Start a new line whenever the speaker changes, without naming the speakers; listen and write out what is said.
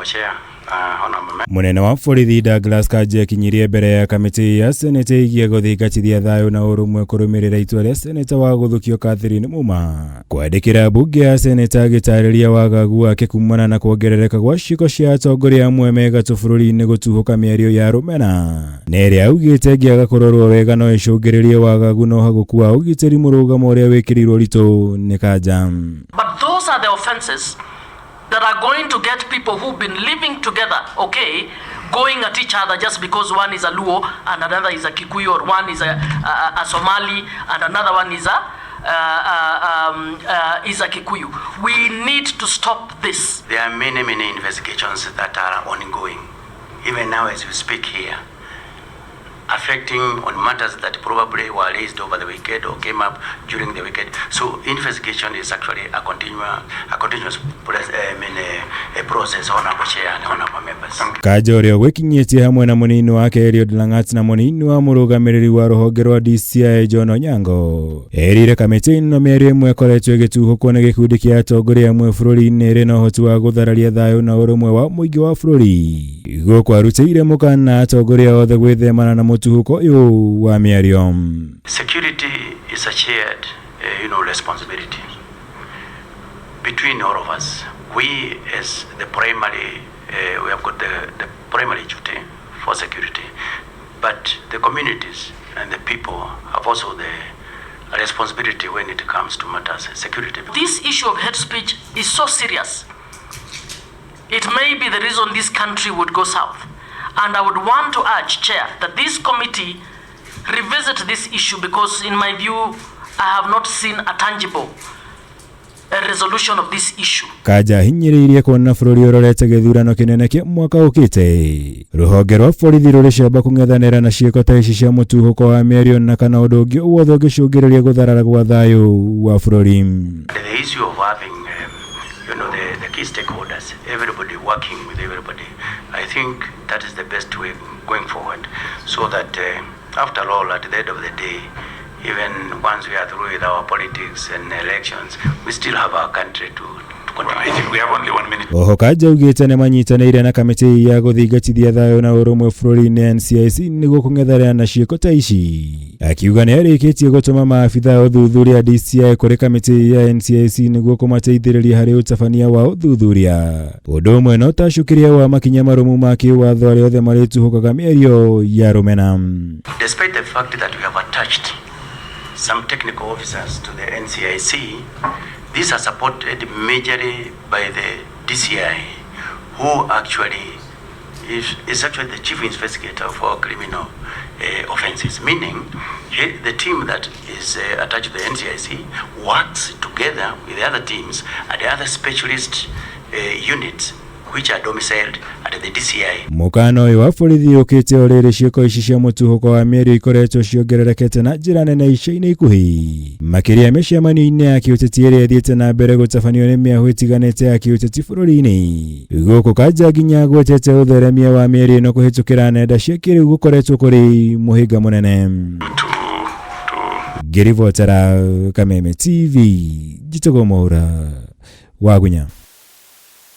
Chair, Honorable Member.
Mũnene wa borithi Douglas Kanja akinyirie mbere ya kamĩtĩ ya Senate ĩgiĩ gũthingatithia thayũ na ũrũmwe kũrũmĩrĩra itua rĩa Seneta wa gũthũkio Catherine Muma kwandĩkĩra mbunge ya Seneta agĩtarĩria wagagu wake kumana na kuongerereka gwa ciĩko cia atongoria amwe me gatũ bũrũri-inĩ gũtuhũka mĩario ya rũmena na ĩrĩa augĩte ĩngĩaga kũrorwo wega no ĩcũngĩrĩrie wagagu na ũhagũku wa ũgitĩri mũrũgamo ũrĩa wĩkĩrĩirwo ũritũ nĩ Kanja.
But those are the offenses that are going to get people who've been living together, okay, going at each other just because one is a Luo and another is a Kikuyu, or one is a Somali and another one is a Kikuyu. We need to stop this.
There are many, many investigations that are ongoing, even now as we speak here, affecting on matters that probably were raised over the weekend or came up during the weekend. So investigation is actually a continuous I mean, a process, Honorable Chair and Honorable Members.
Kanja ũrĩa ũgwĩkinyĩtie hamwe na mũnini wake Eliud Langat na mũnini wa mũrũgamĩrĩri wa rũhonge rwa DCI John Onyango erire kamĩtĩ ĩno mĩario ĩmwe ĩkoretwo ĩgĩtuhũkwo nĩ gĩkundi kĩa atongoria amwe bũrũri-inĩ ĩrĩ na ũhoti wa gũthararia thayũ na ũrũmwe wa mũingĩ wa bũrũri. Gũkũ arutĩire mũkana atongoria othe gwĩthemana na mũtuhũko ũyũ wa mĩario.
Security is a shared responsibility between all of us. We as the primary, we have got the primary duty for security, but the communities and the people have also the responsibility when it comes to matters security.
This issue of hate speech is so serious. It may be the reason this country would go south. And I would want to urge, Chair, that this committee revisit this issue because, in my view, I have not seen a tangible a resolution of this issue.
Kanja ahinyĩrĩirie kuona bũrũri ũrorete gĩthurano kĩnene kĩa mwaka ũkĩte rũhonge rwa borithi rũrĩ ciamba kũng'ethanĩra na ciĩko ta ici cia mũtuhũko wa mĩario na kana ũndũ ũngĩ wothe ũngĩcũngĩrĩria gũtharara gwa thayũ wa bũrũri.
The issue of having, the key stakeholders, everybody working with everybody, I think that is the best way going forward, so that after all, at the end of the day, even once we are through with our politics and elections, we still have our country to continue.
I think we have only one minute.
Oho Kanja augĩte nĩ manyitanĩire na kamĩtĩ ya gũthingatithia thayũ na ũrũmwe bũrũri-inĩ NCIC nĩguo kũng'ethanĩra na ciĩko ta ici, akiuga nĩ arĩkĩtie gũtũma maabitha a ũthuthuria DCI kũrĩ kamĩtĩ ya NCIC nĩguo kũmateithĩrĩria harĩ ũtabania wa ũthuthuria ũndũ ũmwe na ũtacũkĩria wa makinya marũmu ma kĩwatho arĩa othe marĩtuhũkaga mĩario ya rũmena.
Despite the fact that we have attached some technical officers to the NCIC, these are supported majorly by the DCI, who actually is actually the chief investigator for criminal offenses, meaning the team that is attached to the NCIC works together with the other teams and the other specialist units which are domiciled at the DCI.
Mũkana ũyũ wa borithi ũkĩte o rĩrĩ ciĩko ici cia mũtuhũko wa mĩario ikoretwo ciongererekete na njĩra nene ica-inĩ ikuhĩ makĩria mĩcemanio-inĩ ya kĩũteti ĩrĩa ĩthiĩte na mbere gũtabanio nĩ mĩahũ ĩtiganĩte ya kĩũteti bũrũri-inĩ. Gũkũ Kanja nginya agwetete ũtheremia wa mĩario ĩno kũhĩtũkĩra nenda cia kĩrĩu gũkoretwo kũrĩ mũhĩnga mũnene. Ngĩribotera Kameme TV njĩtagwo Mwaura Wagunya.